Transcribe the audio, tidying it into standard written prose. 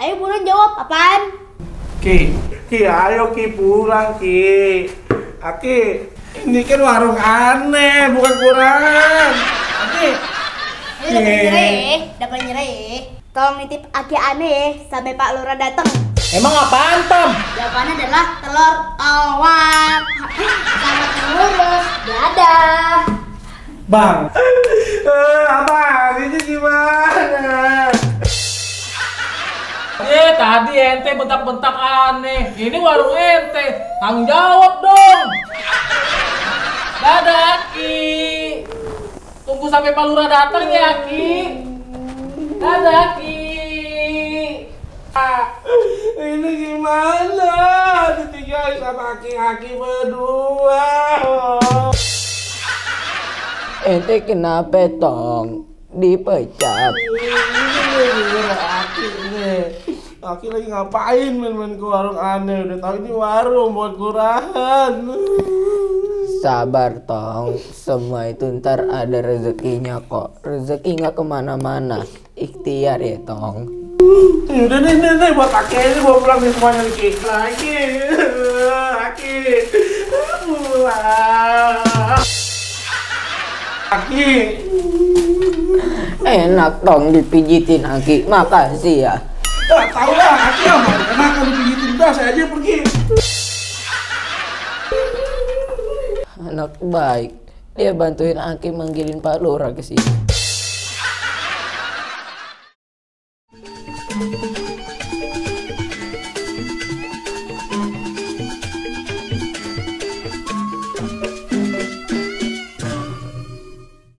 Ayo buruan jawab, apaan? Ki, ayo Ki pulang Ki. Aki, ini kan warung aneh, bukan kurangan. Aki. Dapat nyerah ya. Tolong nitip Aki aneh sampai Pak Lurah datang. Emang apaan, Tom? Jawabannya adalah telur tawar. Selamat mengurus. Dadah. Bang. Abang, ini gimana? Tadi ente bentak-bentak aneh. Ini warung ente. Tanggung jawab dong. Dadah, Ki. Tunggu sampai Pak Lurah datang ya, Ki. Dadah, Ki. Ini gimana? Ditinggal sama aki-aki berdua. Ente kenapa Tong? Dipecat. Aki lagi ngapain main-main ke warung aneh? Udah tahu ini warung buat kurahan. Sabar Tong, semua itu ntar ada rezekinya kok. Rezeki nggak kemana-mana, ikhtiar ya Tong. Udah nih buat Aki ini bawa pulang nih semuanya Ki. Lagi, Aki, pulang. Aki. Enak Tong dipijitin Aki, makasih ya. Tahu lah, Aki ya mau enakan dipijitin udah saya aja pergi. Anak baik, dia bantuin Aki manggilin Pak Lurah ke sini.